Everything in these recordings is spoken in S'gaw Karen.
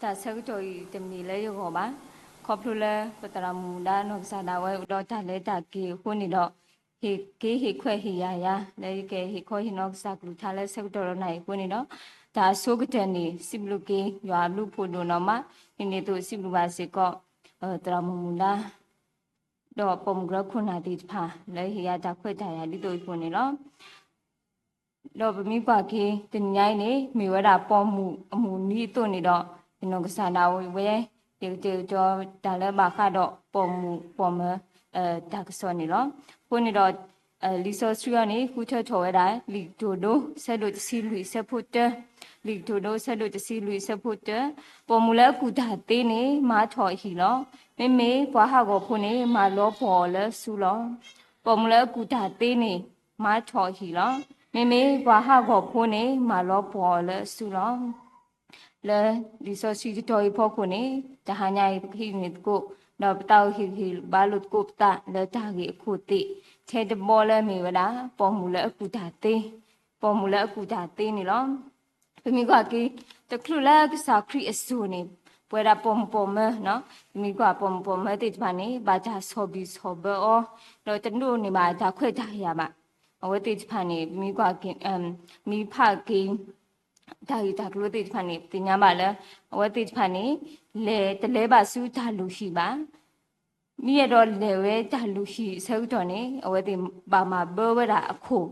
တၢ်ဆၢကတီၢ်အံၤတမ့ၢ်လၢယဂီၢ်ဘၣ်. ခီဖျိလၢပသရၣ်မုၣ်မူဒါနီၢ်ကစၢ်ဒၣ်ဝဲအိၣ်ဒီးတၢ်လဲၤတၢ်က့ၤအဃိန့ၣ်ဒီး ဟ့ၣ်က့ၤဟ့ၣ်ခွဲးဟ့ၣ်ယာ်ယၤ လၢယကဟ့ၣ်ခီဟ့ၣ်နီၤကစၢ်ကလုၢ်ကထါလၢဆၢကတီၢ်လီၤနၤအံၤအဃိန့ၣ်ဒီး တၢ်အဆိကတၢၢ်န့ၣ် စံးဘျုးက့ၤယွၤအဘျုးအဖှိၣ်ဒိၣ်နီၢ်မး, ဒ်န့ၣ်အသိးစံးဘျုးဘၣ်စ့ၢ်ကီး သရၣ်မုၣ်မူဒါ ဒီးပိာ်မုၣ်ကရၢခိၣ်နၢ်သ့ၣ်တဖၣ် လၢဟ့ၣ်ယၤတၢ်ခွဲးတၢ်ယာ်ဒ်သိးအံၤအဃိန့ၣ်လီၤ. ဒီးပမ့ၢ်ကွၢ်က့ၤ တနံၤညါအံၤန့ၣ် မ့ၢ်ဝဲဒၣ်ပိာ်မုၣ်အမုၢ်နံၤအသိးန့ၣ်ဒီး ယနီၢ်ကစၢ်ဒၣ်ဝဲ ယကတဲာ်ကတီၤတၢ်လၢဘၣ်ဃးဒီးပိာ်မုၣ်ပိာ်မၢၤ တၢ်ကစီၣ်န့ၣ်လီၤ. အဃိန့ၣ်ဒီး လံာ်စီဆှံအံၤန့ၣ် ဃုထၢထီၣ်ဝဲဒၣ် လံာ်ကတိၤဒိ ဆၢဒိၣ်တဆံလွံၢ် ဆၢဖိတၢ, လံာ်ကတိၤဒိ ဆၢဒိၣ်တဆံလွံၢ် ဆၢဖိတၢ, ပိာ်မုၣ်လၢအကူၣ်တၢ်သ့န့ၣ် မၤထီၣ်အဟံၣ်လီၤ. မ့မ့ၢ်ပှၤဟးဂီၤဖိန့ၣ် မၤလီၤပှီၢ်အီၤလၢအစုလီၤ. ပိာ်မုၣ်လၢအကူၣ်တၢ်သ့န့ၣ် မၤထီၣ်အဟံၣ်လီၤ. မ့မ့ၢ်ပှၤဟးဂီၤဖိန့ၣ် မၤလီၤပှီၢ်အီၤလၢအစုလီၤ. လၢလံာ်စီဆှံတတီၤအံၤအဖီခိၣ်န့ၣ် တဟါညါအံၤ ပကဟံးန့ၢ်သကိး ဒီးပသးအိၣ်ဟ့ၣ်ဂံၢ်ဟ့ၣ်ဘါလိာ်သကိးပသးလၢတၢ်ဂ့ၢ်အခိၣ်သ့ၣ် ထဲတဘီလၢအမ့ၢ်ဝဲဒၣ် ပိာ်မုၣ်လၢအကူၣ်တၢ်သ့, ပိာ်မုၣ်လၢအကူၣ်တၢ်သ့န့ၣ်လီၤ. ပမ့ၢ်ကွၢ်က့ၤ တချုးလၢကစၢ်ခရံာ်အစိၤန့ၣ် ပဝဲဒၣ်ပိာ်မုၣ်ပိာ်မၢၤ, ပမ့ၢ်ကွၢ်ပိာ်မုၣ်ပိာ်မၢၤသ့ၣ်တဖၣ်န့ၣ် ဘၣ်တၢ်ဆီၣ်ဘံၣ်ဆီၣ်ဘၢအီၤ, ဒီးတဒိးန့ၢ်ဘၣ်တၢ်ခွဲးတၢ်ယာ်ဘၣ်. အဝဲသ့ၣ်တဖၣ်န့ၣ် ပမ့ၢ်ကွၢ်က့ၤ မ့ၢ်ဖးက့ၤ တၢ်ဂ့ၢ်တၢ်ကျိၤသ့ၣ်တဖၣ်န့ၣ် ပသ့ၣ်ညါဘၣ်လၢ အဝဲသ့ၣ်တဖၣ်န့ၣ် လဲၤတလဲၤဘၣ်ဆူတၢ်လုၢ်ဟံၣ်ဘၣ်. မ့ၢ်အဲၣ်ဒိးလဲၤဝဲတၢ်လုၢ်ဟံၣ်အဆၢကတီၢ်န့ၣ် အဝဲသ့ၣ်ဘၣ်မၤဘၢဝဲဒၣ်အခိၣ်,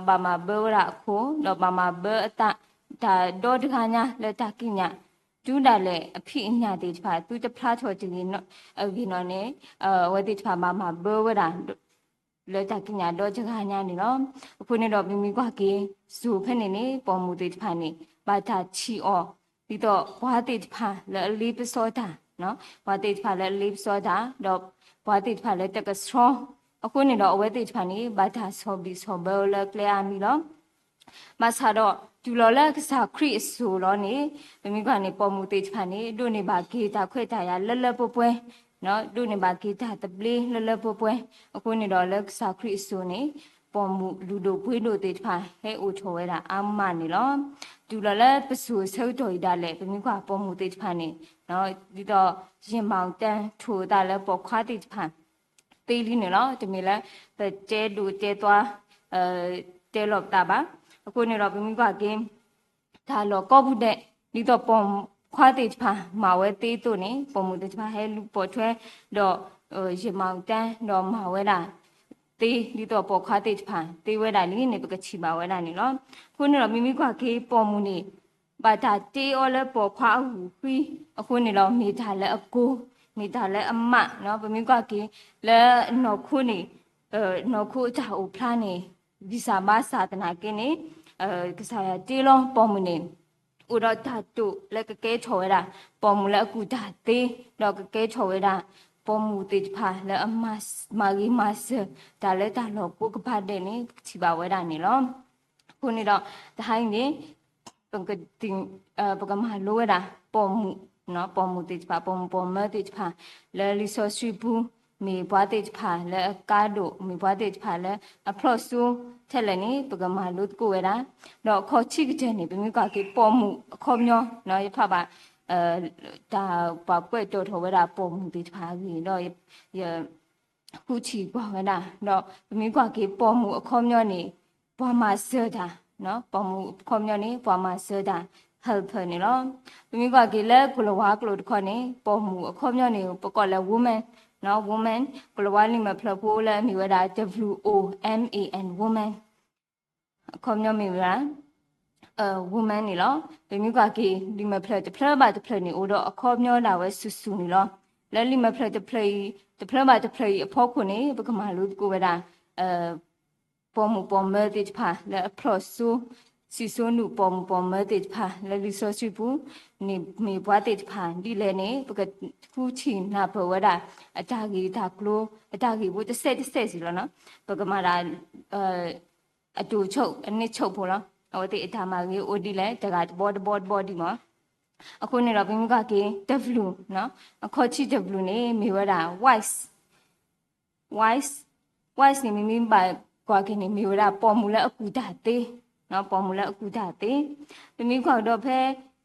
ဘၣ်မၤဘၢဝဲဒၣ်အခိၣ် ဒီးဘၣ်မၤဘၢအသး တၢ်ဒီတဂၤညါလၢတၢ်ကံးညာ်, တုၤဒၣ်လဲာ်အဖံးအညၣ်သ့ၣ်တဖၣ် သုတဖျါထီၣ်တဂ့ၤအဂ့ၢ်နီၢ်န့ၣ် အဝဲသ့ၣ်တဖၣ်ဘၣ်မၤဘၢဝဲဒၣ် လၢတၢ်ကံးညာ်ဒီတဂၤညါန့ၣ်လီၤ. အဃိန့ၣ်ဒီးပမ့ၢ်ကွၢ်က့ၤ စိၤဖဲန့ၣ်န့ၣ် ပိာ်မုၣ်သ့ၣ်တဖၣ်န့ၣ် ဘၣ်တၢ်ထံၣ်အီၤ ဒ်သိးပှၤသ့ၣ်တဖၣ်လၢအလ့ပစီတၢ်, ပှၤသ့ၣ်တဖၣ်လၢအလ့ပစီတၢ် ဒီးပှၤသ့ၣ်တဖၣ်လၢတကဆှီ, အဃိန့ၣ်ဒီးအဝဲသ့ၣ်တဖၣ်န့ၣ် ဘၣ်တၢ်ဆီၣ်ဘံၣ်ဆီၣ်ဘၢလၢကျဲအါမံၤလီၤ. ဘၣ်ဆၣ်ဒီး တုၤလီၤလၢကစၢ်ခရံာ်အစိၤလီၤန့ၣ် ပမ့ၢ်ကွၢ်န့ၣ် ပိာ်မုၣ်သ့ၣ်တဖၣ်န့ၣ် ဒိးန့ၢ်ဘၣ်က့ၤတၢ်ခွဲးတၢ်ယာ်လၢလၢပှဲၤပှဲၤ, ဒိးန့ၢ်ဘၣ်က့ၤတၢ်သဘျ့လၢလၢပှဲၤပှဲၤ, အဃိန့ၣ်ဒီးလၢကစၢ်ခရံာ်အစိၤန့ၣ် ပိာ်မုၣ်လုၢ်ဒိၣ်ပှ့ၤဒိၣ်သ့ၣ်တဖၣ် ဟဲအိၣ်ထီၣ်ဝဲဒၣ်အါမးန့ၣ်လီၤ. တုၤလီၤလၢပစိၤအဆၢကတီၢ်အံၤဒၣ်လဲာ် ပမ့ၢ်ကွၢ်ပိာ်မုၣ်သ့ၣ်တဖၣ်န့ၣ် ဒ်သိး ယံာ်မၢၣ်တၢ်ထိၣ်အသးလၢပိာ်ခွါသ့ၣ်တဖၣ် သ့လံန့ၣ်လီၤ. တမ့ၢ်လၢ ပတဲဒိၣ်တဲသွါ တဲလီၤပသးဘၣ်. အဃိန့ၣ်ဒီးပမ့ၢ်ကွၢ်က့ၤ တၢ်လီၢ်ကိးပူၤဒဲး ဒ်သိးပိာ်ခွါသ့ၣ်တဖၣ်မၤဝဲသ့အသိးန့ၣ် ပိာ်မုၣ်သ့ၣ်တဖၣ်ဟဲလူၤပိာ်ထွဲ ဒီး ယံာ်မၢၣ်တၢ် ဒီးမၤဝဲဒၣ်သ့ ဒ်သိးပိာ်ခွါသ့ၣ်တဖၣ်သ့ဝဲဒၣ်လံန့ၣ် ပကထံၣ်ဘၣ်ဝဲဒၣ်န့ၣ်လီၤ. အဃိန့ၣ်ဒီး ပမ့ၢ်ကွၢ်က့ၤပိာ်မုၣ်န့ၣ် ဘၣ်တၢ်တ့အီၤလၢပိာ်ခွါအဂုၢ်အဃံ, အဃိန့ၣ်ဒီး မ့ၢ်တၢ်လၢအကိ, မ့ၢ်တၢ်လၢအမး, ပမ့ၢ်ကွၢ်က့ၤ လၢနီၢ်ခိန့ၣ် နီၢ်ခိအတၢ်အိၣ်ဖျါန့ၣ် ဒ်စၢ်ဘါစၢ်သနာ်က့န့ၣ် ကစၢ်ယွၤတ့လီၤပိာ်မုၣ်န့ၣ် အိၣ်ဒီးတၢ်တိာ်လၢကကဲထီၣ်ဝဲဒၣ် ပိာ်မုၣ်လၢအကူၣ်တၢ်သ့, ဒီးကကဲထီၣ်ဝဲဒၣ် ပိာ်မုၣ်သ့ၣ်တဖၣ်လၢအမၤဂ့ၤမၤစၢၤတၢ်လၢတၢ်လီၢ်ကိးကပၤဒဲးန့ၣ် ပကထံၣ်ဘၣ်ဝဲဒၣ်န့ၣ်လီၤ. အဃိန့ၣ်ဒီး တဟါအံၤန့ၣ် ပကမၤလိဝဲဒၣ် ပိာ်မုၣ်, ပိာ်မုၣ်သ့ၣ်တဖၣ် ပိာ်မုၣ်ပိာ်မၢၤသ့ၣ်တဖၣ် လၢလံာ်စီဆှံပူၤ မ့ၢ်ပှၤသ့ၣ်တဖၣ်လၢအကါဒိၣ် မ့ၢ်ပှၤသ့ၣ်တဖၣ်လၢအဖျီၣ်စိ ထဲလဲၣ်န့ၣ် ပကမၤလိသကိးဝဲဒၣ်. ဒီးအခီၣ်ထံးကတၢၢ်န့ၣ် ပမ့ၢ်ကွၢ်က့ၤပိာ်မုၣ်အခီပညီ ယဖးဘၣ် တၢ်ပာ်ပှဲးတီၣ်ထီၣ်ဝဲဒၣ်ပိာ်မုၣ်သ့ၣ်တဖၣ်အဂ့ၢ်ဒီး ယ ဃုထံၣ်ကွၢ်ဝဲဒၣ် ဒီးပမ့ၢ်ကွၢ်က့ၤပိာ်မုၣ်အခီပညီန့ၣ် ပှၤမၤစၢၤတၢ်, ပိာ်မုၣ်အခီပညီန့ၣ် ပှၤမၤစၢၤတၢ် helper န့ၣ်လီၤ. ပမ့ၢ်ကွၢ်က့ၤလၢကိၣ်လၤဝါကျိာ်တခီန့ၣ် ပိာ်မုၣ်အခီပညီန့ၣ် ပကိးလၢ woman, woman ကိၣ်လၤဝါလံာ်မဲာ်ဖျၢၣ်ဖိလၢအမ့ၢ်ဝဲဒၣ် W O M A N woman အခီပညီမ့ၢ်ဝဲဒၣ် woman န့ၣ်လီၤ. ပမ့ၢ်ကွၢ်က့ၤ လံာ်မဲာ်ဖျၢၣ်တဖျၢၣ်ဘၣ်တဖျၢၣ်န့ၣ် အိၣ်ဒီးအခီပညီဒၣ်ဝဲဆူၣ်ဆူၣ်န့ၣ်လီၤ. လၢလံာ်မဲာ်ဖျၢၣ်တဖျၢၣ်အံၤ တဖျၢၣ်ဘၣ်တဖျၢၣ်အံၤအဖီခိၣ်န့ၣ် ပကမၤလိသကိးဝဲဒၣ် ပိာ်မုၣ်ပိာ်မၢၤသ့ၣ်တဖၣ်လၢအဖျီၣ်စိ စံၣ်စိနူာ်ပိာ်မုၣ်ပိာ်မၢၤသ့ၣ်တဖၣ် လၢလံာ်စီဆှံပူၤန့ၣ် မ့ၢ်ပှၤသ့ၣ်တဖၣ်ဒ်လဲၣ်န့ၣ် ပကဃုထံၣ်နၢ်ပၢၢ်ဝဲဒၣ် အတၢ်ဂ့ၢ်တၢ်ကျိၤ အတၢ်ဂ့ၢ်ဖိတစဲးတစဲးစံးလီၤနီၤ. ပကမၤဒၣ် အတိၣ်ဆိၣ် အန့ၣ်ဆိၣ်ဖိလီၤ. အဝဲသ့ၣ်အတၢ်မၤဂ့ၤအိၣ်ဒ်လဲၣ် တဂၤတဘီတဘီတဘီဒံးမး. အဃိန့ၣ်ဒီး ပမ့ၢ်ကွၢ်က့ၤ တဘျုး အခီၣ်ထံးတဘျုးန့ၣ် မ့ၢ်ဝဲဒၣ် wife, wife, wife န့ၣ် မ့မ့ၢ်ဘၣ်ကွၢ်က့ၤန့ၣ် မ့ၢ်ဝဲဒၣ်ပိာ်မုၣ်လၢအကူၣ်တၢ်သ့, ပိာ်မုၣ်လၢအကူၣ်တၢ်သ့. ပမ့ၢ်ကွၢ်ကဒီးဖဲ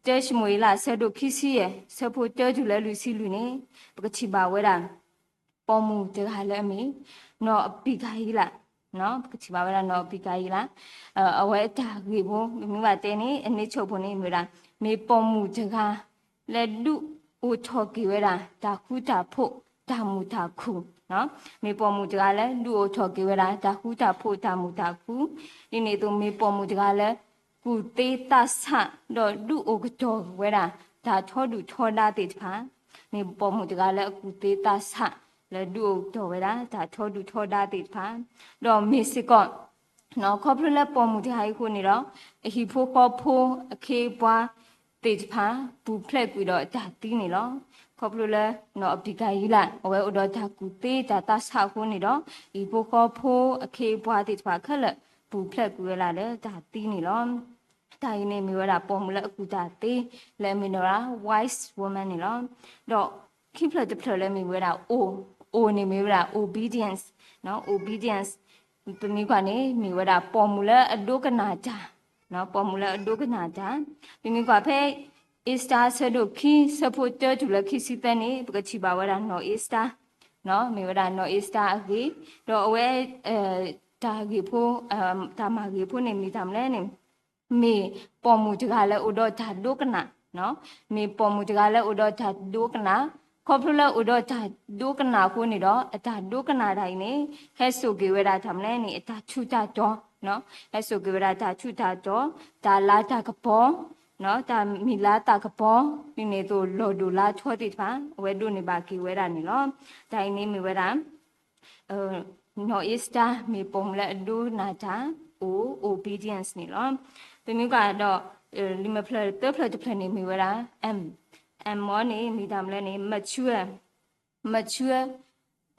တၢၡမူၤအ့လး အဆၢဒိၣ်ခံဆံယဲၢ် ဆၢဖိတၢတုၤလၢလွံၢ်ဆံလွံၢ်န့ၣ် ပကထံၣ်ဘၣ်ဝဲဒၣ် ပိာ်မုၣ်တဂၤလၢအမ့ၢ် နီၢ်အဘံကၤယံလး, ပကထံၣ်ဘၣ်ဝဲဒၣ်နီၢ်အဘံကၤယံလး, အဝဲအတၢ်ဂ့ၢ်ဖိ ပမ့ၢ်ဘၣ်တဲန့ၣ် အန့ဆၢၣ်ဖိန့ၣ်မ့ၢ်ဝဲဒၣ် မ့ၢ်ပိာ်မုၣ်တဂၤ လၢဒုးအိၣ်ထီၣ်က့ၤဝဲဒၣ် တၢ်ဃူတၢ်ဖိး တၢ်မုာ်တၢ်ခုၣ်, မ့ၢ်ပိာ်မုၣ်တဂၤလၢဒုးအိၣ်ထီၣ်က့ၤဝဲဒၣ် တၢ်ဃူတၢ်ဖိး တၢ်မုာ်တၢ်ခုၣ်, ဒ်န့ၣ်အသိး မ့ၢ်ပိာ်မုၣ်တဂၤလၢ ကူၣ်သ့သးဆး ဒီးဒုးအိၣ်ကတီၢ်ဝဲဒၣ် တၢ်ထီဒုၣ်ထီဒါသ့ၣ်တဖၣ်, မ့ၢ်ပိာ်မုၣ်တဂၤလၢအကူၣ်သ့သးဆး လၢဒုးအိၣ်ကတီၢ်ဝဲဒၣ် တၢ်ထီဒုၣ်ထီဒါသ့ၣ်တဖၣ်, ဒီးမ့ၢ်စ့ၢ်ကီး ခီဖျိလၢပိာ်မုၣ်တဂၤအံၤအဃိန့ၣ်ဒီး အဟံၣ်ဖိဃီဖိ အခ့အပှၤသ့ၣ်တဖၣ် ပူၤဖျဲးကွံာ်ဒီးတၢ်သံန့ၣ်လီၤ. ခီဖျိလၢ နီၢ်အဘံကၤယံလး အဝဲအိၣ်ဒီးတၢ်ကူၣ်သ့တၢ်သးဆးအဃိန့ၣ်ဒီး အဟံၣ်ဖိဃီဖိ အခ့အပှၤသ့ၣ်တဖၣ်ခဲလၢာ် ပူၤဖျဲးကွံာ်ဝဲဒၣ်လၢတၢ်သံန့ၣ်လီၤ. တၢ်အံၤန့ၣ်မ့ၢ်ဝဲဒၣ် ပိာ်မုၣ်လၢအကူၣ်တၢ်သ့ လၢအမ့ၢ်ဝဲဒၣ် wise woman န့ၣ်လီၤ. ဒီးခံဖျၢၣ်တဖျၢၣ်လၢမ့ၢ်ဝဲဒၣ် အိၣ်, အိၣ်န့ၣ်မ့ၢ်ဝဲဒၣ် obedience, obedience ပမ့ၢ်ကွၢ်န့ၣ် မ့ၢ်ဝဲဒၣ်ပိာ်မုၣ်လၢအဒိကနၣ်တၢ်, ပိာ်မုၣ်လၢအဒိကနၣ်တၢ်, ပမ့ၢ်ကွၢ်ဖဲ အ့စတၢ အဆၢဒိၣ်ခံ ဆၢဖိတၢတုၤလၢခံဆံသၢန့ၣ် ပကထံၣ်ဘၣ်ဝဲဒၣ်နီၢ်အ့စတၢ မ့ၢ်ဝဲဒၣ်နီၢ်အ့စတၢအဂ့ၢ်, ဒီးအဝဲ တၢ်ဂ့ၢ်ဖိ တၢ်မၤဂ့ၤဖိန့ၣ်မ့ၢ်တၢ်မနုၤလဲၣ်န့ၣ် မ့ၢ်ပိာ်မုၣ်တဂၤလၢအိၣ်ဒီးတၢ်ဒိကနၣ်, မ့ၢ်ပိာ်မုၣ်တဂၤလၢအိၣ်ဒီးတၢ်ဒိကနၣ်, ခီဖျိလၢအိၣ်ဒီးတၢ်ဒိကနၣ်အဃိန့ၣ်ဒီး အတၢ်ဒိကနၣ်တၢ်အံၤန့ၣ် ဟဲစိာ်က့ၤဝဲဒၣ်တၢ်မနုၤလဲၣ်န့ၣ် အတၢ်ထူးတၢ်တီၤ, ဟဲစိာ်က့ၤဝဲဒၣ်တၢ်ထူးတၢ်တီၤ, တၢ်လၤတၢ်ကပီၤ, တၢ်မံၤလၤသးကပီၤ, ဒ်န့ၣ်အသိးလီၢ်ဒိၣ်လါထီသ့ၣ်တဖၣ် အဝဲဒိးန့ၢ်ဘၣ်က့ၤဝဲဒၣ်န့ၣ်လီၤ. တၢ်အံၤန့ၣ်မ့ၢ်ဝဲဒၣ် နီၢ်အ့စတၢ မ့ၢ်ပိာ်မုၣ်လၢအဒိကနၣ်တၢ် အိၣ် obedience န့ၣ်လီၤ. ပမ့ၢ်ကွၢ်ဒီး လံာ်မဲာ်ဖျၢၣ်သၢဖျၢၣ်တဖျၢၣ်န့ၣ်မ့ၢ်ဝဲဒၣ် M, M မ့ၢ်န့ၣ် မ့ၢ်တၢ်မနုၤလဲၣ်န့ၣ် mature, mature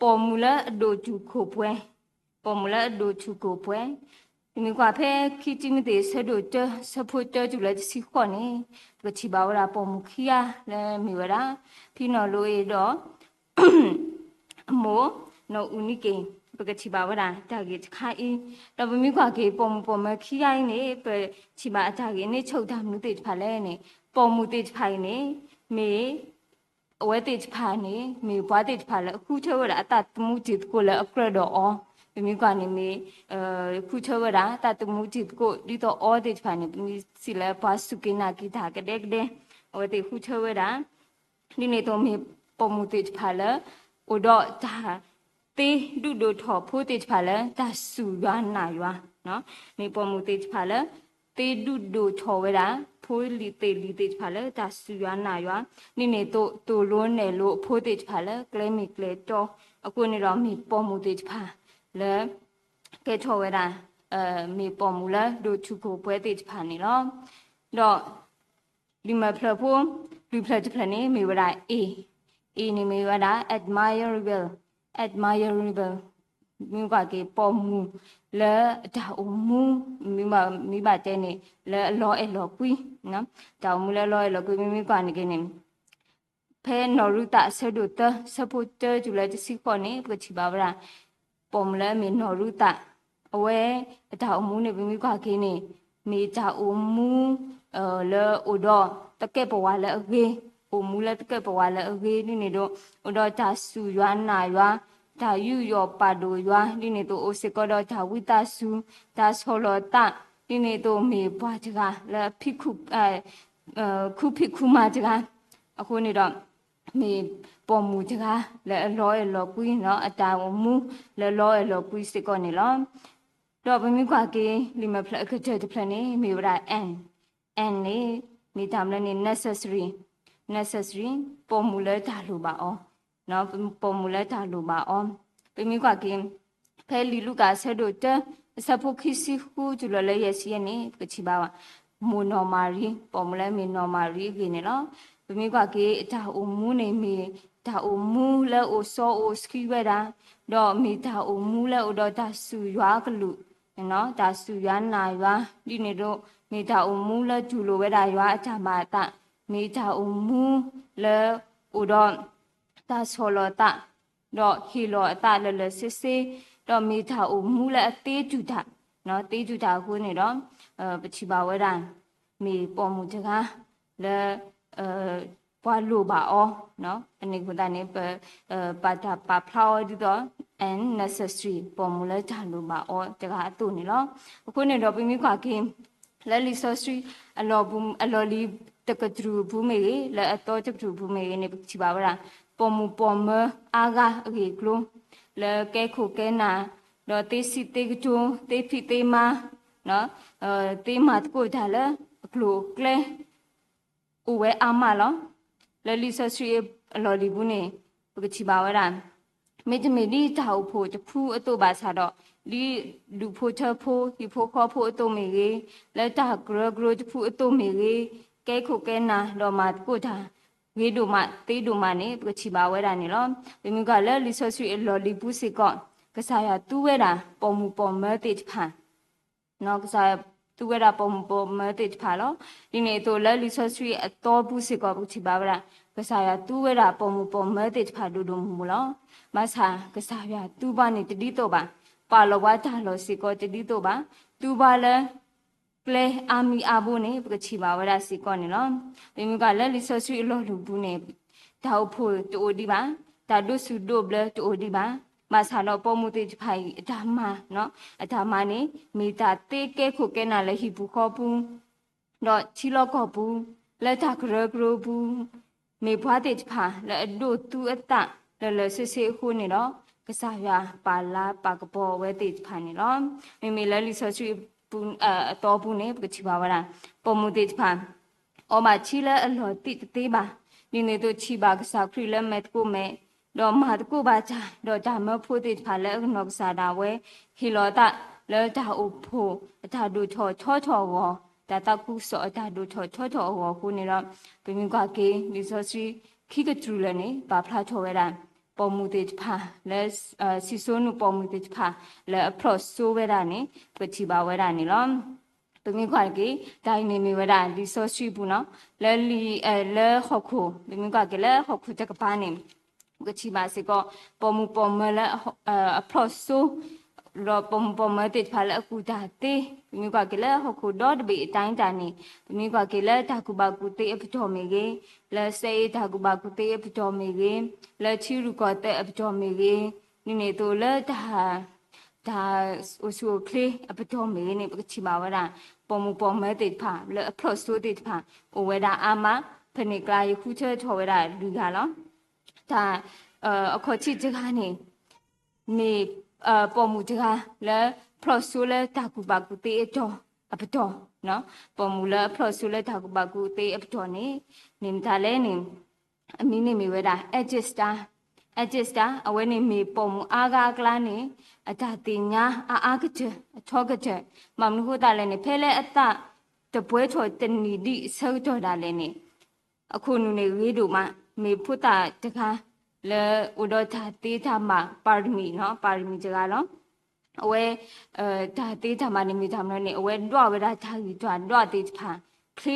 ပိာ်မုၣ်လၢအဒိၣ်ထူၣ်ခိၣ်ပှဲၤ, ပိာ်မုၣ်လၢအဒိၣ်ထူၣ်ခိၣ်ပှဲၤ, ပမ့ၢ်ကွၢ်ဖဲခံတံၤမသ့း အဆၢဒိၣ်တၢ ဆၢဖိတၢတုၤလၢတဆံဃိးန့ၣ် ပကထံၣ်ဘၣ်ဝဲဒၣ်ပိာ်မုၣ်ခံဂၤလၢမ့ၢ်ဝဲဒၣ် ဖံနီၢ်လိအ့ဒီး အမိၢ် နီၢ်အူနံက့ၤ, ပကထံၣ်ဘၣ်ဝဲဒၣ်တၢ်ဂ့ၢ်တခါအံၤ, ဒီးပမ့ၢ်ကွၢ်က့ၤပိာ်မုၣ်ပိာ်မၢၤခံဂၤအံၤန့ၣ် ပထံၣ်ဘၣ်အတၢ်ဂ့ၢ်န့ၣ်ဆၢကတီၢ်မနုၤသ့ၣ်တဖၣ်လဲၣ်န့ၣ် ပိာ်မုၣ်သ့ၣ်တဖၣ်အံၤန့ၣ် မ့ၢ် အဝဲသ့ၣ်တဖၣ်န့ၣ် မ့ၢ်ပှၤသ့ၣ်တဖၣ်လၢအဃုထၢဝဲဒၣ်အသးသမူတံၤသကိးလၢအကြၢးဒီးအီၤ, ပမ့ၢ်ကွၢ်န့ၣ်မ့ၢ် ဃုထၢဝဲဒၣ်သးသမူတံၤသကိး ဒ်သိးအီၤသ့ၣ်တဖၣ်န့ၣ် ပမ့ၢ်စံးလၢပှၤစူၢ်က့ၤနာ်က့ၤတၢ်ကဒဲကဒဲ, အဝဲသ့ၣ်ဃုထၢဝဲဒၣ် ဒ်န့ၣ်အသိးမ့ၢ်ပိာ်မုၣ်သ့ၣ်တဖၣ်လၢ အိၣ်ဒီးတၢ်သ့ဒုးဒိၣ်ထီၣ်ဖိသ့ၣ်တဖၣ်လၢတၢ်စူၢ်ယွၤနာ်ယွၤ, မ့ၢ်ပိာ်မုၣ်သ့ၣ်တဖၣ်လၢ သ့ဒုးဒိၣ်ထီၣ်ဝဲဒၣ် ဖိလံၤသ့ၣ်လံၤသ့ၣ်တဖၣ်လၢတၢ်စူၢ်ယွၤနာ်ယွၤ, ဒ်န့ၣ်အသိးသိၣ်လိနဲၣ်လိအဖိသ့ၣ်တဖၣ်လၢကျဲမ့ၢ်ကျဲတီ, အဃိန့ၣ်ဒီးမ့ၢ်ပိာ်မုၣ်သ့ၣ်တဖၣ်လၢ ကဲထီၣ်ဝဲဒၣ် မ့ၢ်ပိာ်မုၣ်လၢဒိၣ်ထူၣ်ခိၣ်ပှဲၤသ့ၣ်တဖၣ်န့ၣ်လီၤ. ဒီး လံာ်မဲာ်ဖျၢၣ်ဖိ လွံၢ်ဖျၢၣ်တဖျၢၣ်န့ၣ် မ့ၢ်ဝဲဒၣ် A, A န့ၣ်မ့ၢ်ဝဲဒၣ် admirable, admirable မ့ၢ်ကွၢ်က့ၤပိာ်မုၣ်လၢအတၢ်အိၣ်မူ မ့ၢ်ဘၣ်တဲန့ၣ် လၢအလီၤအဲၣ်လီၤကွံ, တၢ်အိၣ်မူလၢအလီၤအဲၣ်လီၤကွံ မ့ၢ်ကွၢ်န့ၣ်က့ၤန့ၣ် ဖဲနီၢ်ရူၤသးအဆၢဒိၣ်သၢ ဆၢဖိတၢတုၤလၢတဆံဃိးန့ၣ် ပကထံၣ်ဘၣ်ဝဲဒၣ် ပိာ်မုၣ်လၢအမ့ၢ်နီၢ်ရူၤသး အဝဲအတၢ်အိၣ်မူန့ၣ် ပမ့ၢ်ကွၢ်က့ၤန့ၣ် မ့ၢ်တၢ်အိၣ်မူ လၢအိၣ်ဒီးသကဲးပဝးလၢအဂ့ၤ, အိၣ်မူလၢသကဲးပဝးလၢအဂ့ၤ ဒ်န့ၣ်ဒီး အိၣ်ဒီးတၢ်စူၢ်ယွၤနာ်ယွၤ, တၢ်ယူးယီၣ်ပာ်ဒိၣ်ယွၤ ဒ်န့ၣ်အသိးအိၣ်စ့ၢ်ကီးဒီးတၢ်ဝံသးစူၤ, တၢ်ဆီၣ်လီၤသး, ဒ်န့ၣ်အသိးမ့ၢ်ပှၤတဂၤလၢအဖံး ခူဖံးခူမၤတဂၤ, အဃိန့ၣ်ဒီး မ့ၢ်ပိာ်မုၣ်တဂၤလၢအလီၤအဲၣ်လီၤကွံ အတၢ်အိၣ်မူလၢလီၤအဲၣ်လီၤကွံစ့ၢ်ကီးန့ၣ်လီၤ. ဒီးပမ့ၢ်ကွၢ်က့ၤ လံာ်မဲာ်ဖျၢၣ်အကတၢၢ်တဖျၢၣ်န့ၣ် မ့ၢ်ဝဲဒၣ် N, N န့ၣ် မ့ၢ်တၢ်မနုၤလဲၣ်န့ၣ် necessary, necessary ပိာ်မုၣ်လၢတၢ်လိၣ်ဘၣ်အီၤ, ပိာ်မုၣ်လၢတၢ်လိၣ်ဘၣ်အီၤ, ပမ့ၢ်ကွၢ်က့ၤ ဖဲလံာ်လူၤကၣ်အဆၢဒိၣ်တၢ အဆၢဖိခံဆံဃုတုၤလီၤလၢယဲၢ်ဆံယဲၢ်န့ၣ် ပကထံၣ်ဘၣ်ဝဲ မိၢ်နီၢ်မၤရံ, ပိာ်မုၣ်လၢမ့ၢ်နီၢ်မၤရံအဂ့ၢ်န့ၣ်လီၤ. ပမ့ၢ်ကွၢ်က့ၤအတၢ်အိၣ်မူန့ၣ် မ့ၢ်တၢ်အိၣ်မူလၢအိၣ်စီအိၣ်ဆှံဝဲဒၣ်, ဒီးမ့ၢ်တၢ်အိၣ်မူလၢအိၣ်ဒီးတၢ်စူၢ်ယွၤအကလုၢ်, တၢ်စူၢ်ယွၤနာ်ယွၤ ဒ်န့ၣ်ဒီး မ့ၢ်တၢ်အိၣ်မူလၢတူၢ်လိာ်ဝဲဒၣ်ယွၤအတၢ်မၤအသး, မ့ၢ်တၢ်အိၣ်မူလၢအိၣ်ဒီး တၢ်ဆီၣ်လီၤသး ဒီးဟ့ၣ်လီၤအသးလၢာ်လၢာ်ဆ့ဆ့, ဒီးမ့ၢ်တၢ်အိၣ်မူလၢအသ့တူၢ်တၢ်, သ့တူၢ်တၢ်အဃိန့ၣ်ဒီး ပထံၣ်ဘၣ်ဝဲဒၣ် မ့ၢ်ပိာ်မုၣ်တဂၤ လၢ ပှၤလိၣ်ဘၣ်အီၤ, အန့ၣ်အဃိသတးန့ၣ် ပ ပာ်တၢ်ပာ်ဖျါအီၤဒ်သိး and necessary ပိာ်မုၣ်လၢတၢ်လိၣ်ဘၣ်အီၤတဂၤအသိးန့ၣ်လီၤ. အဃိန့ၣ်ဒီးပမ့ၢ်ကွၢ်က့ၤ လၢလံာ်စီဆှံအလီၢ်ပူၤ အလီၢ်လံၤတကတြူၢ်အပူၤမ့ၢ်ဂ့ၤ, လၢအသီတကတြူၢ်အပူၤမ့ၢ်ဂ့ၤန့ၣ် ပကထံၣ်ဘၣ်ဝဲဒၣ် ပိာ်မုၣ်ပိာ်မၢၤအါဂၤအဂ့ၢ်အကျိၤ လၢကဲခိၣ်ကဲနၢ်, ဒီးသ့စံးသ့ကတိၤ, သ့ဖံးသ့မၤ, သ့မၤသကိးတၢ်လၢအကျိၤအကျဲ အိၣ်ဝဲအါမးလီၤ. လၢလံာ်စီဆှံအလီၢ်လံၤပူၤန့ၣ် ပကထံၣ်ဘၣ်ဝဲဒၣ် မ့တမ့ၢ်ဒ်တၢ်အိၣ်ဖှိၣ်တဖုအသိးဘၣ်ဆၣ်ဒီး ဒ်ဒူၣ်ဖိထၢဖိ ဟံၣ်ဖိဃီဖိအသိးမ့ၢ်ဂ့ၤ, လၢတၢ်ကရၢကရိတဖုအသိးမ့ၢ်ဂ့ၤ, ကဲခိၣ်ကဲနၢ်ဒီးမၤသကိးတၢ် ဂ့ၤဒိၣ်မးသ့ဒိၣ်မးန့ၣ် ပကထံၣ်ဘၣ်ဝဲဒၣ်န့ၣ်လီၤ. ပမ့ၢ်ကွၢ်လၢလံာ်စီဆှံအလီၢ်လံၤပူၤစ့ၢ်ကီး ကစၢ်ယွၤသူဝဲဒၣ်ပိာ်မုၣ်ပိာ်မၢၤသ့ၣ်တဖၣ် ကစၢ်သူဝဲဒၣ်ပိာ်မုၣ်ပိာ်မၢၤသ့ၣ်တဖၣ်လီၤ. ဒ်န့ၣ်အသိးလၢလံာ်စီဆှံအသီပူၤစ့ၢ်ကီး ပကထံၣ်ဘၣ်ဝဲဒၣ် ကစၢ်ယွၤသူဝဲဒၣ်ပိာ်မုၣ်ပိာ်မၢၤသ့ၣ်တဖၣ်ဒိၣ်ဒိၣ်မုၢ်မုၢ်လီၤ. ဘၣ်ဆၣ်ကစၢ်ယွၤသူပှၤန့ၣ်တဒ်သိးဘၣ်, ပာ်လီၤပှၤတၢ်လီၢ်စ့ၢ်ကီးတဒ်သိးဘၣ်, သူပှၤလၢ ကျဲအါမံၤအါဘိန့ၣ် ပကထံၣ်ဘၣ်ဝဲဒၣ်စ့ၢ်ကီးန့ၣ်လီၤ. ပမ့ၢ်ကွၢ်လၢလံာ်စီဆှံအလီၢ်လံၤပူၤန့ၣ် တၢ်အိၣ်ဖှိၣ်တအိၣ်ဒံးဘၣ်, တၢ်ဒိးဆူၣ်ဒိးဘျၢတအိၣ်ဒံးဘၣ်, ဘၣ်ဆၣ်ဒီးပိာ်မုၣ်သ့ၣ်တဖၣ်အံၤ အတၢ်မၤ, အတၢ်မၤန့ၣ် မ့ၢ်တၢ်သ့ကဲခိၣ်ကဲနၢ်လၢဟံၣ်ပူၤဃီပူၤ ဒီးထံလီၢ်ကီၢ်ပူၤ, လၢတၢ်ကရၢကရိပူၤ, မ့ၢ်ပှၤသ့ၣ်တဖၣ်လၢအဒိးသူအသးလၢာ်လၢာ်ဆ့ဆ့အဃိန့ၣ်ဒီး ကစၢ်ယွၤပာ်လၤပာ်ကပီၤအဝဲသ့ၣ်တဖၣ်န့ၣ်လီၤ. မ့မ့ၢ်လၢလံာ်စီဆှံအသီပူၤန့ၣ် ပကထံၣ်ဘၣ်ဝဲဒၣ် ပိာ်မုၣ်သ့ၣ်တဖၣ် အီဘၣ်ထံလၢအလီၢ်သံးတသ့ဘၣ်, ဒ်န့ၣ်အသိးထံၣ်ဘၣ်ကစၢ်ခရံာ်လၢမဲာ်သကိးမဲာ်, ဒီးမၤသကိးဘၣ်တၢ်, ဒီးတၢ်မၢဖိသ့ၣ်တဖၣ်လၢအကနီၢ်ကစၢ်ဒၣ်ဝဲ ဟ့ၣ်လီၤအသးလၢတၢ်အိၣ်ဖှိၣ်အတၢ်ဒိၣ်ထီၣ်ထီထီၣ်အဂီၢ်, တၢ်သးခုကစီၣ်အတၢ်ဒိၣ်ထီၣ်ထီထီၣ်အဂီၢ်အဃိန့ၣ်ဒီး ပမ့ၢ်ကွၢ်က့ၤ လံာ်စီဆှံခံကတြူၢ်လၢာ်န့ၣ် ပာ်ဖျါထီၣ်ဝဲဒၣ် ပိာ်မုၣ်သ့ၣ်တဖၣ်လၢ စံၣ်စိၤနုာ်ပိာ်မုၣ်သ့ၣ်တဖၣ် လၢအဖျီၣ်စိဝဲဒၣ်န့ၣ် ပကထံၣ်ဘၣ်ဝဲဒၣ်န့ၣ်လီၤ. ပမ့ၢ်ကွၢ်က့ၤ တၢ်အံၤန့ၣ်မ့ၢ်ဝဲဒၣ် လံာ်စီဆှံပူၤနီၤ, လၢလံာ် လၢဟီၣ်ခိၣ်, ပမ့ၢ်ကွၢ်က့ၤလၢဟီၣ်ခိၣ်တကပၤန့ၣ် ပကထံၣ်ဘၣ်စ့ၢ်ကီး ပိာ်မုၣ်ပိာ်မၢၤလၢ အဖျီၣ်စိ ဒီးပိာ်မုၣ်ပိာ်မၢၤသ့ၣ်တဖၣ်လၢအကူၣ်တၢ်သ့, ပမ့ၢ်ကွၢ်က့ၤလၢဟီၣ်ခိၣ်ဒီတဘ့ၣ်အတၢ်အံၤတၢ်န့ၣ် ပမ့ၢ်ကွၢ်က့ၤလၢတၢ်ကူၣ်ဘၣ်ကူၣ်သ့အပတီၢ်မ့ၢ်ဂ့ၤ, လၢစဲအ့ၣ်တၢ်ကူၣ်ဘၣ်ကူၣ်သ့အပတီၢ်မ့ၢ်ဂ့ၤ, လၢထံရူၢ်ကီၢ်သဲးအပတီၢ်မ့ၢ်ဂ့ၤ, ဒ်န့ၣ်အသိးလၢတၢ် တၢ်အိၣ်ဆူၣ်အိၣ်ချ့အပတီၢ်မ့ၢ်ဂ့ၤန့ၣ် ပကထံၣ်ဘၣ်ဝဲဒၣ် ပိာ်မုၣ်ပိာ်မၢၤသ့ၣ်တဖၣ် လၢအဖျီၣ်စိသ့ၣ်တဖၣ် အိၣ်ဝဲဒၣ်အါမး, ဖဲန့ၣ်အကျါယဃုထၢထီၣ်ဝဲဒၣ်လွံၢ်ဂၤလီၤ. တၢ် အခီၣ်ထံးတဂၤန့ၣ် မ့ၢ် ပိာ်မုၣ်တဂၤလၢ ဖျီၣ်စိလၢတၢ်ကူၣ်ဘၣ်ကူၣ်သ့အတီၢ် အပတီၢ်, ပိာ်မုၣ်လၢအဖျီၣ်စိလၢတၢ်ကူၣ်ဘၣ်ကူၣ်သ့အပတီၢ်န့ၣ် မ့ၢ်မတၤလဲၣ်န့ၣ် အမံၤန့ၣ်မ့ၢ်ဝဲဒၣ် Esther, Esther အဝဲန့ၣ်မ့ၢ်ပိာ်မုၣ်အါဂၤအကျါန့ၣ် အတၢ်သ့ၣ်ညါအအါကတၢၢ် အထီကတၢၢ်, ဘၣ်မနုၤအဃိသတးလဲၣ်န့ၣ် ဖဲလၢအသးတပှဲၤထီၣ်တနံၣ်ဒံးအဆၢကတီၢ်ဒၣ်လဲာ်န့ၣ် အခိၣ်နူာ်န့ၣ်ဂ့ၤဒိၣ်မး, မ့ၢ်ဖိသၣ်တဂၤ လၢအိၣ်ဒီးတၢ်သ့တၢ်ဘၣ် ပါရမီၣ်နီၤ, ပါရမီၣ်တဂၤလီၤ. အဝဲ တၢ်သ့တၢ်ဘၣ်န့ၣ်မ့ၢ်တၢ်မနုၤန့ၣ် အဝဲဒွးဝဲဒၣ်တၢ်ဂံၢ်တၢ်ဘါသ့ၣ်တဖၣ် ချ့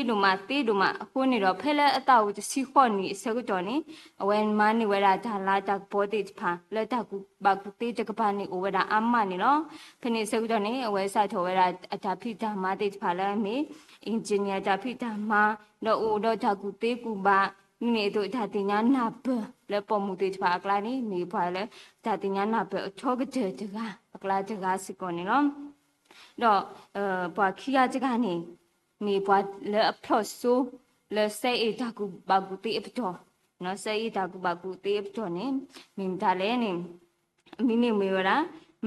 ဒိၣ်မးသ့ဒိၣ်မးအဃိန့ၣ်ဒီး ဖဲလၢအသးအိၣ်တဆံဃိးနံၣ်အဆၢကတီၢ်န့ၣ် အဝဲမၤန့ၢ်ဝဲဒၣ်တၢ်လၤတၢ်ကပီၤသ့ၣ်တဖၣ် လၢတၢ်ကူၣ်ဘၣ်ကူၣ်သ့တကပၤန့ၣ်အိၣ်ဝဲဒၣ်အါမးန့ၣ်လီၤ. ဖဲန့ၣ်အဆၢကတီၢ်န့ၣ် အဝဲစးထီၣ်ဝဲဒၣ်အတၢ်ဖံးတၢ်မၤသ့ၣ်တဖၣ်လၢအမ့ၢ် engineer တၢ်ဖံးတၢ်မၤ ဒီးအိၣ်ဒီးတၢ်ကူၣ်သ့ကူၣ်ဘၣ် ဒ်န့ၣ်အသိးတၢ်သ့ၣ်ညါနၢ်ပၢၢ် လၢပိာ်မုၣ်သ့ၣ်တဖၣ်အကျါန့ၣ် မ့ၢ်ပှၤလၢ တၢ်သ့ၣ်ညါနၢ်ပၢၢ်အထီကတၢၢ်တဂၤ အကျါတဂၤစ့ၢ်ကီးန့ၣ်လီၤ. ဒီး ပှၤခံဂၤတဂၤန့ၣ် မ့ၢ်ပှၤလၢအဖျီၣ်စိ လၢစဲအ့ၣ်တၢ်ကူၣ်ဘၣ်ကူၣ်သ့အပတီၢ်, စဲအ့ၣ်တၢ်ကူၣ်ဘၣ်ကူၣ်သ့အပတီၢ်န့ၣ် မ့ၢ်မတၤလဲၣ်န့ၣ် အမံၤန့ၣ်မ့ၢ်ဝဲဒၣ်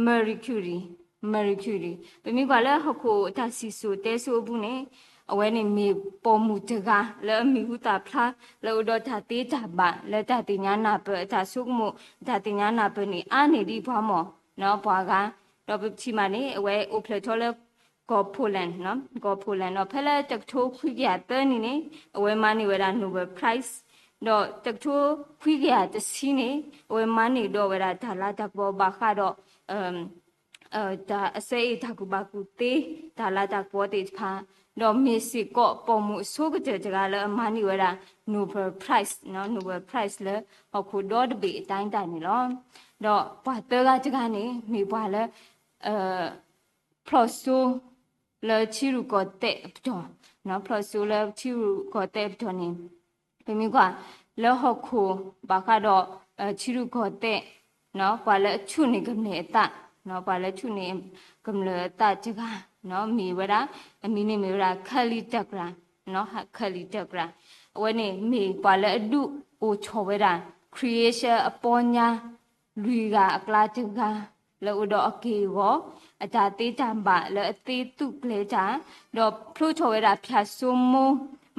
Marie Curie, Marie Curie ပမ့ၢ်ကွၢ်လၢဟီၣ်ခိၣ်အတၢ်စံၣ်စိၤတဲစိၤအပူၤန့ၣ် အဝဲန့ၣ်မ့ၢ်ပိာ်မုၣ်တဂၤလၢအမံၤဟူသၣ်ဖျါ လၢအိၣ်ဒီးတၢ်သ့တၢ်ဘၣ် လၢတၢ်သ့ၣ်ညါနၢ်ပၢၢ် အတၢ်ဆိကမိၣ် အတၢ်သ့ၣ်ညါနၢ်ပၢၢ်န့ၣ် အါန့ၢ်ဒံးပှၤမီၢ် ပှၤဂၤ ဒီးပထံၣ်မးန့ၣ် အဝဲအိၣ်ဖျဲၣ်ထီၣ်လၢ ကီၢ် Poland နီၤ, ကီၢ် Poland ဒီး ဖဲလၢတကထိခွံကယၤသၢနံၣ်န့ၣ် အဝဲမၤန့ၢ်ဝဲဒၣ် Nobel Prize ဒီးတကထိခွံကယၤတဆံန့ၣ် အဝဲမၤန့ၢ်ဒီးဝဲဒၣ်တၢ်လၤတၢ်ကပီၤဘၣ်ဃးဒီး တၢ်အစဲအ့ၣ်တၢ်ကူၣ်ဘၣ်ကူၣ်သ့ တၢ်လၤတၢ်ကပီၤသ့ၣ်တဖၣ် ဒီးမ့ၢ်စ့ၢ်ကီးပိာ်မုၣ်အဆိကတၢၢ်တဂၤလၢအမၤန့ၢ်ဝဲဒၣ် Nobel Prize နီၤ, Nobel Prize လၢဟီၣ်ခိၣ်ဒီတဘ့ၣ်အတၢ်အံၤတၢ်န့ၣ်လီၤ. ဒီးပှၤသၢဂၤတဂၤန့ၣ် မ့ၢ်ပှၤလၢ ဖျီၣ်စိ လၢထံရူၢ်ကီၢ်သဲးအပတီၢ်, ဖျီၣ်စိလၢထံရူၢ်ကီၢ်သဲးအပတီၢ်န့ၣ် ပမ့ၢ်ကွၢ်လၢဟီၣ်ခိၣ်ဘၣ်ဃးဒီး ထံရူၢ်ကီၢ်သဲး ပှၤလၢအဆူၣ်န့ၢ်ကမျၢၢ်အသး, ပှၤလၢဆူၣ်န့ၢ်ကမျၢၢ်အသးတဂၤ မ့ၢ်ဝဲဒၣ် အမံၤန့ၣ်မ့ၢ်ဝဲဒၣ် Khalil Tagrar, Khalil Tagrar, အဝဲန့ၣ်မ့ၢ်ပှၤလၢအဒုးအိၣ်ထီၣ်ဝဲဒၣ် ခရံာ်အ့ရှၢအပီညါ လွံၢ်ဂၤအကျါတဂၤ လၢအိၣ်ဒီးအက့ၢ်အဂီၤ အတၢ်သ့တၢ်ဘၣ်လၢအသ့သူၣ်ကျဲၤတၢ်, ဒီးဖျိထီၣ်ဝဲဒၣ်ဖၠၣ်စိမိ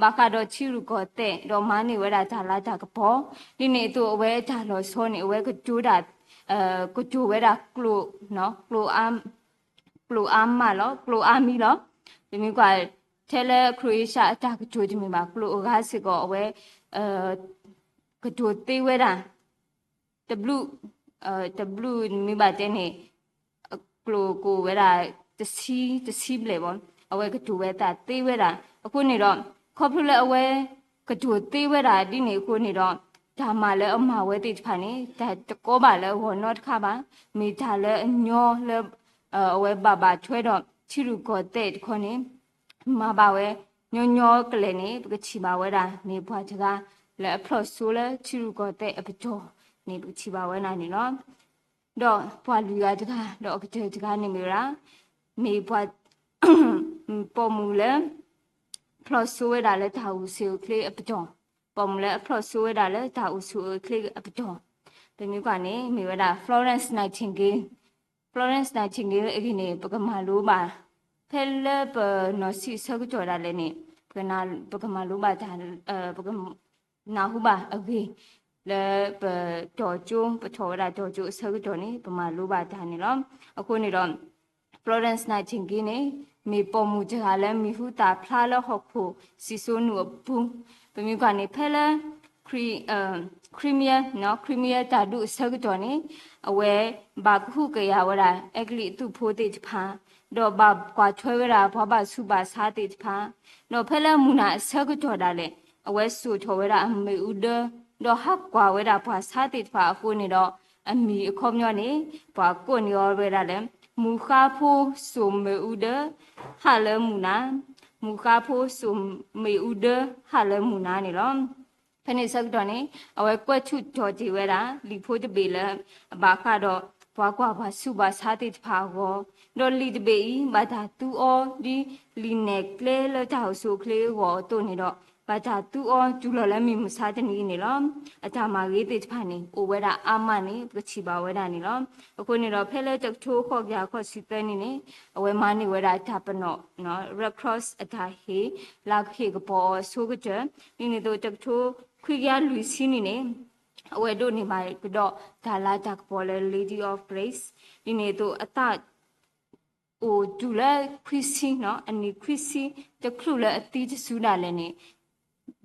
ဘၣ်ဃးဒီးထံရူၢ်ကီၢ်သဲး ဒီးမၤန့ၢ်ဝဲဒၣ်တၢ်လၤတၢ်ကပီၤ, ဒ်န့ၣ်အသိးအဝဲအတၢ်လီၤဆီန့ၣ် အဝဲကတိၤဒၣ် ကတိၤဝဲဒၣ်ကျိာ် ကျိာ်အါ ကျိာ်အါမးလီၤ, ကျိာ်အါမံၤလီၤ. ပမ့ၢ်ကွၢ်ထဲလၢ Croatia အတၢ်ကတိၤတမ့ၢ်ဘၣ် ကျိာ်အဂၤစ့ၢ်ကီး အဝဲ ကတိၤသ့ဝဲဒၣ် တဘျုး တဘျုးမ့ၢ်ဘၣ်တဲန့ၣ် ကျိာ်ကအိၣ်ဝဲဒၣ် တဆံ တဆံဘျဲၣ်ဘၣ် အဝဲကတိၤဝဲသးသ့ဝဲဒၣ်. အဃိန့ၣ်ဒီး ခီဖျိလၢအဝဲကတိၤသ့ဝဲဒၣ်ဒ်န့ၣ်အဃိန့ၣ်ဒီး တၢ်မၤလၢအမၤဝဲသ့ၣ်တဖၣ်န့ၣ် တၢ်တကီဘၣ်လၢအဂီၢ်နီတခါဘၣ်. မ့ၢ်တၢ်လၢအညီလၢ အဝဲဘၣ်ဘၣ်ထွဲဒီးထံရူၢ်ကီၢ်သဲးတခီန့ၣ် မၤဘၣ်ဝဲ ညီညီကလဲာ်န့ၣ် ပကထံၣ်ဘၣ်ဝဲဒၣ် မ့ၢ်ပှၤတဂၤလၢအဖျီၣ်စိလၢထံရူၢ်ကီၢ်သဲးအပတီၢ်န့ၣ် ပကထံၣ်ဘၣ်ဝဲဒၣ်န့ၣ်လီၤ. ဒီးပှၤလွံၢ်ဂၤတဂၤ ဒီးအကတၢၢ်တဂၤန့ၣ်မ့ၢ်ဝဲဒၣ် မ့ၢ်ပှၤ ပိာ်မုၣ်လၢ ဖျီၣ်စိဝဲဒၣ်လၢတၢ်အိၣ်ဆူၣ်အိၣ်ချ့အပတီၢ်, ပိာ်မုၣ်လၢအဖျီၣ်စိဝဲဒၣ်လၢတၢ်အိၣ်ဆူၣ်အိၣ်ချ့အပတီၢ်, ပမ့ၢ်ကွၢ်န့ၣ် မ့ၢ်ဝဲဒၣ် Florence Nightingale, Florence Nightingale အဂ့ၢ်န့ၣ် ပကမၤလိဘၣ် ဖဲလၢပနီၢ်ဆံးအဆၢကတီၢ်ဒၣ်လဲာ်န့ၣ် ပကမၤလိဘၣ်တၢ် ပက နၢ်ဟူဘၣ်အဂ့ၢ် လၢပတီၢ်ကၠိ ပထီၣ်ဝဲဒၣ်တီၢ်ကၠိအဆၢကတီၢ်န့ၣ် ပမၤလိဘၣ်တၢ်န့ၣ်လီၤ. အဃိန့ၣ်ဒီး Florence Nightingale န့ၣ် မ့ၢ်ပိာ်မုၣ်တဂၤလၢမံၤဟူသၣ်ဖျါလၢဟီၣ်ခိၣ်စံၣ်စိနူာ်အပူၤ, ပမ့ၢ်ကွၢ်န့ၣ် ဖဲလၢ ခရံာ် Crimea နီၢ် Crimea တၢ်ဒုးအဆၢကတီၢ်န့ၣ် အဝဲဘၣ်ကဟုကယာ်ဝဲဒၣ် အဲကလံးအသုးဖိသ့ၣ်တဖၣ် ဒီးဘၣ်ကွၢ်ထွဲဝဲဒၣ်ပှၤဘၣ်ဆူးဘၣ်ဆါသ့ၣ်တဖၣ်, ဒီးဖဲလၢမုၢ်နၤအဆၢကတီၢ်ဒၣ်လဲာ် အဝဲစိာ်ထီၣ်ဝဲဒၣ်အမ့ၣ်အူဒၢ, ဒီးဟးကွၢ်ဝဲဒၣ်ပှၤဆါသ့ၣ်တဖၣ်အဃိန့ၣ်ဒီး အမံၤအခီပညီန့ၣ် ပှၤကိးန့ၢ်အီၤဝဲဒၣ်လၢ မုၢ်ဃါဖိစိာ်မ့ၣ်အူဒၢ ဟးလၢမုၢ်နၤ, မုၢ်ဃါဖိစိာ်မ့ၣ်အူဒၢ ဟးလၢမုၢ်နၤန့ၣ်လီၤ. ဖဲန့ၣ်အဆၢကတီၢ်န့ၣ် အဝဲကွဲးထူးတီၢ်တ့ၢ်ဝဲဒၣ် လံာ်ဖိတဘ့ၣ်လၢ အဘၣ်ဃးဒီး ပှၤကွၢ်ပှၤဆူးဘၣ်ဆါသ့ၣ်တဖၣ်အဂီၢ်, ဒီးလံာ်တဘ့ၣ်အံၤ ဘၣ်တၢ်သူအီၤဒ်လံာ်နဲၣ်ကျဲလၢတၢ်အိၣ်ဆူၣ်အိၣ်ချ့အဂီၢ်အသိးန့ၣ်ဒီး ဘၣ်တၢ်သူအီၤတုၤလီၤလၢမုၢ်မဆါတနံၤအံၤန့ၣ်လီၤ. အတၢ်မၤဂ့ၤသ့ၣ်တဖၣ်န့ၣ် အိၣ်ဝဲဒၣ်အါမးန့ၣ် ပကထံၣ်ဘၣ်ဝဲဒၣ်န့ၣ်လီၤ. အဃိန့ၣ်ဒီး ဖဲလၢတကထိဃိးကယၤဃိးဆံသၢနံၣ်န့ၣ် အဝဲမၤန့ၢ်ဝဲဒၣ်တၢ်ပနီၣ် Red Cross အတၢ်ဟ့ၣ် လၢကဟ့ၣ်ကပီၤအီၤအဆိကတၢၢ်, ဒ်န့ၣ်အသိးတကထိခွံကယၤလွံၢ်ဆံနံၣ်န့ၣ် အဝဲဒိးန့ၢ်ဘၣ်ကဒီးတၢ်လၤတၢ်ကပီၤလၢ Lady of Grace, ဒ်န့ၣ်အသိးအသးအိၣ်တုၤလၢခွံဆံနီၣ် အနံၣ်ခွံဆံတချုးလၢအသံတစုဒၣ်လဲာ်န့ၣ်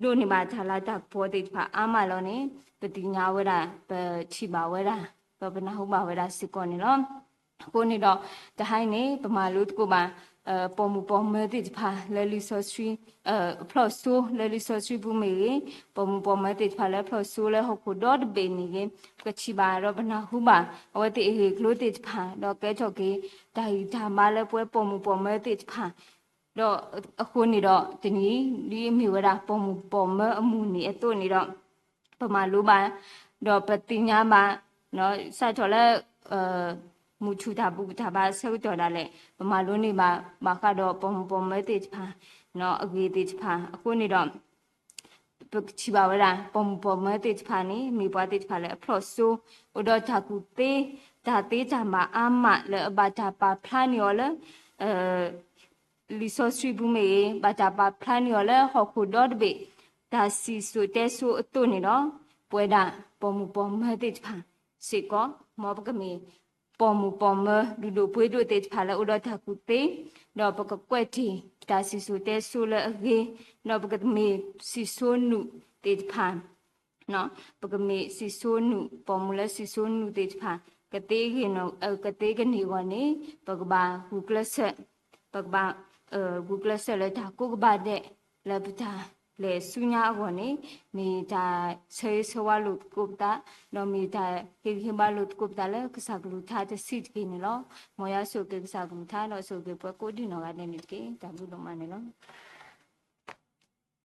ဒိးန့ၢ်ဘၣ်တၢ်လၤတၢ်ကပီၤသ့ၣ်တဖၣ်အါမးလီၤန့ၣ် ပသ့ၣ်ညါဝဲဒၣ် ပထံၣ်ဘၣ်ဝဲဒၣ် ဒီးပနၢ်ဟူဘၣ်ဝဲဒၣ်စ့ၢ်ကီးန့ၣ်လီၤ. အဃိန့ၣ်ဒီး တဟါအံၤန့ၣ် ပမၤလိသကိးဘၣ် ပိာ်မုၣ်ပိာ်မၢၤသ့ၣ်တဖၣ်လၢလံာ်စီဆှံ အဖျီၣ်စိလၢလံာ်စီဆှံပူၤမ့ၢ်ဂ့ၤ, ပိာ်မုၣ်ပိာ်မၢၤသ့ၣ်တဖၣ်လၢအဖျီၣ်စိလၢဟီၣ်ခိၣ်ဒီတဘ့ၣ်မ့ၢ်ဂ့ၤ, ပကထံၣ်ဘၣ်ဒီးပနၢ်ဟူဘၣ် အဝဲသ့ၣ်အဂ့ၢ်အကျိၤသ့ၣ်တဖၣ် ဒီးကဲထီၣ်က့ၤ တၢ်ဂံၢ်တၢ်ဘါလၢပဝဲပိာ်မုၣ်ပိာ်မၢၤသ့ၣ်တဖၣ် ဒီးအဃိန့ၣ်ဒီး တနံၤအံၤ ဒ်အမ့ၢ်ဝဲဒၣ်ပိာ်မုၣ်ပိာ်မၢၤအမုၢ်နံၤအသိးန့ၣ်ဒီး ပမၤလိဘၣ် ဒီးပသ့ၣ်ညါဘၣ် စးထီၣ်လၢ မုၢ်ထူၣ်တၢ်ဘူၣ်တၢ်ဘါအဆၢကတီၢ်ဒၣ်လဲာ် ပမၤလိန့ၢ်ဘၣ် ဘၣ်ဃးဒီးပိာ်မုၣ်ပိာ်မၢၤသ့ၣ်တဖၣ် အဂ့ၢ်သ့ၣ်တဖၣ် အဃိန့ၣ်ဒီး ပကထံၣ်ဘၣ်ဝဲဒၣ် ပိာ်မုၣ်ပိာ်မၢၤသ့ၣ်တဖၣ်န့ၣ် မ့ၢ်ပှၤသ့ၣ်တဖၣ်လၢအဖျီၣ်စိ အိၣ်ဒီးတၢ်ကူၣ်သ့ တၢ်သ့တၢ်ဘၣ်အါမးလၢအဘၣ်တၢ်ပာ်ဖျါန့ၢ်အီၤလၢ လံာ်စီဆှံပူၤမ့ၢ်ဂ့ၤ ဘၣ်တၢ်ပာ်ဖျါန့ၢ်အီၤလၢဟီၣ်ခိၣ်ဒီတဘ့ၣ် တၢ်စံၣ်စိၤတဲစိၤအသိးန့ၣ်ဒီး ပဝဲဒၣ်ပိာ်မုၣ်ပိာ်မၢၤသ့ၣ်တဖၣ်စ့ၢ်ကီး မ်ပကမ့ၢ် ပိာ်မုၣ်ပိာ်မၢၤ ဒုးဒိၣ်ပှ့ၤဒိၣ်သ့ၣ်တဖၣ်လၢအိၣ်ဒီးတၢ်ကူၣ်သ့ ဒီးပကကွဲးတ့ၢ် တၢ်စံၣ်စိၤတဲစိၤလၢအဂ့ၤ ဒီးပကမ့ၢ်စံၣ်စိၤနူာ်သ့ၣ်တဖၣ် ပကမ့ၢ်စံၣ်စိၤနူာ် ပိာ်မုၣ်လၢစံၣ်စိၤနူာ်သ့ၣ်တဖၣ် ကသ့ဂ့ၤ ကသ့ကန့ၢ်အဂီၢ်န့ၣ် ပကဘၣ်ဂုာ်ကျဲးစၢး ပကဘၣ် ဂုာ်ကျဲးစၢးလၢတၢ်ကိးကဘၣ်ဒဲး လၢပတၢ်လဲၤဆူညါအဂီၢ်န့ၣ် မ့ၢ်တၢ်ဆၢဂ့ၤဆၢဝါလိာ်သကိးပသး ဒီးမ့ၢ်တၢ်ဟ့ၣ်ဂံၢ်ဟ့ၣ်ဘါလိာ်သကိးပသးလၢကစၢ်ကလုၢ်ကထါတဆံးတက့ၢ်န့ၣ်လီၤ. မ်ယွၤဆိၣ်ဂ့ၤက့ၤကစၢ်ကလုၢ်ကထါ ဒီးဆိၣ်ဂ့ၤက့ၤပှၤကိးဒံနီၢ်ဂၤဒဲးန့ၣ်တက့ၢ်. တၢ်ဘျုးဒိၣ်မးန့ၣ်လီၤ.